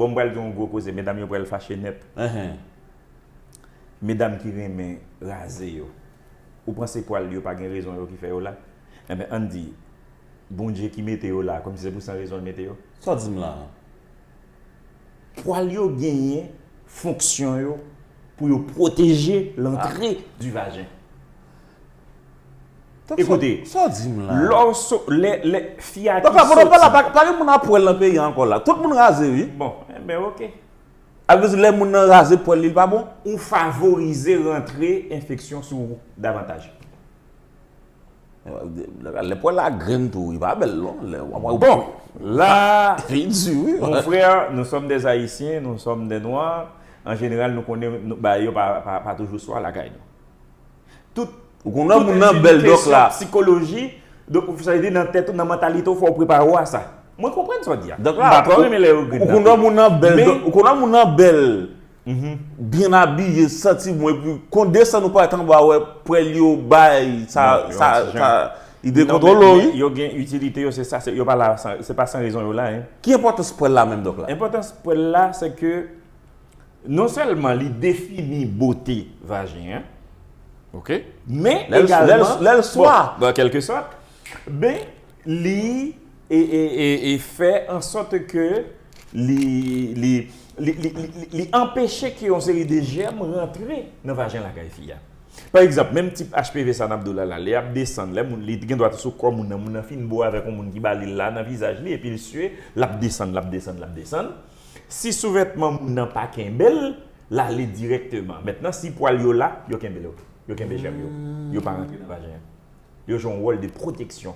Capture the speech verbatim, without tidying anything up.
Bon, m pral di yon gwo koze, medam yo pral fache nèt. Medam ki renmen raze yo, ou panse pwal yo pa gen rezon yo ki fè yo la? Enben, ann di, Bondye ki mete yo la, kòmsi se pou san rezon l mete yo? Sa w di m la? Pwal yo genyen fonksyon yo pou yo pwoteje lantre du vajen. Ekoute, sa w di m la? Lè w so, lè, lè fi a ki soti. Donk la, pa, pa gen moun a pwèl nan peyi a ankò la. Tout moun raze, wi. Bon, enben, oke. Sa vle di lè moun nan raze pwèl li, li pa bon? Ou favorize rantre enfeksyon sou ou davantaj. Lè pwèl la grenn tou, li pa bèl non. Lè w ap wè. Bon, la, li di wi. Mon frère, nous sommes des Haïtiens, nous sommes des Noirs. An jeneral, nou konnen bagay yo pa, pa, pa toujou swa lakay nou. Tout, ou konnen moun nan bèl dòk la. Sikoloji, donk, sa vle di nan tèt ou, nan mantalite w, fò w prepare w a sa. Mwen konprann sa w di a. Dòk la, m pa twò renmen lè yo grenn. Ou konnen moun nan bèl, ou konnen moun nan bèl, byen abiye, santi bon, epi kon desann ou parèt anba, wè pwèl yo bay, sa, sa, sa, li dekontwole w, wi. Yo gen itilite yo, se sa, se, yo pa la, se pa san rezon yo la, hein. Ki enpòtans pwèl la menm, dòk la? Enpòtans pwèl la, se ke non sèlman li defini bote vajen an, oke, men egalman, lè l swa, bon, an kèlke sòt, ben, li e, e, e, e fè an sòt ke li, li, li, li, li, li, li anpeche ke yon seri de jèm rantre nan vajen lakay fi a. Pa egzanp, menm tip H P V sa n ap di w la, la, lè y ap desann, lè moun, li gen dwa sou kò moun nan, moun nan fin bo avèk yon moun ki ba li l la nan vizaj li, epi l sye, l ap desann, l ap desann, l ap desann. Si souvètman moun nan pa kenbe l, l ale dirèkteman. Mentnan, si pwal yo la, yo kenbe yo. Yo kenbe jèm yo. Yo pa rantre nan vajen an. Yo jwe yon wòl de pwoteksyon.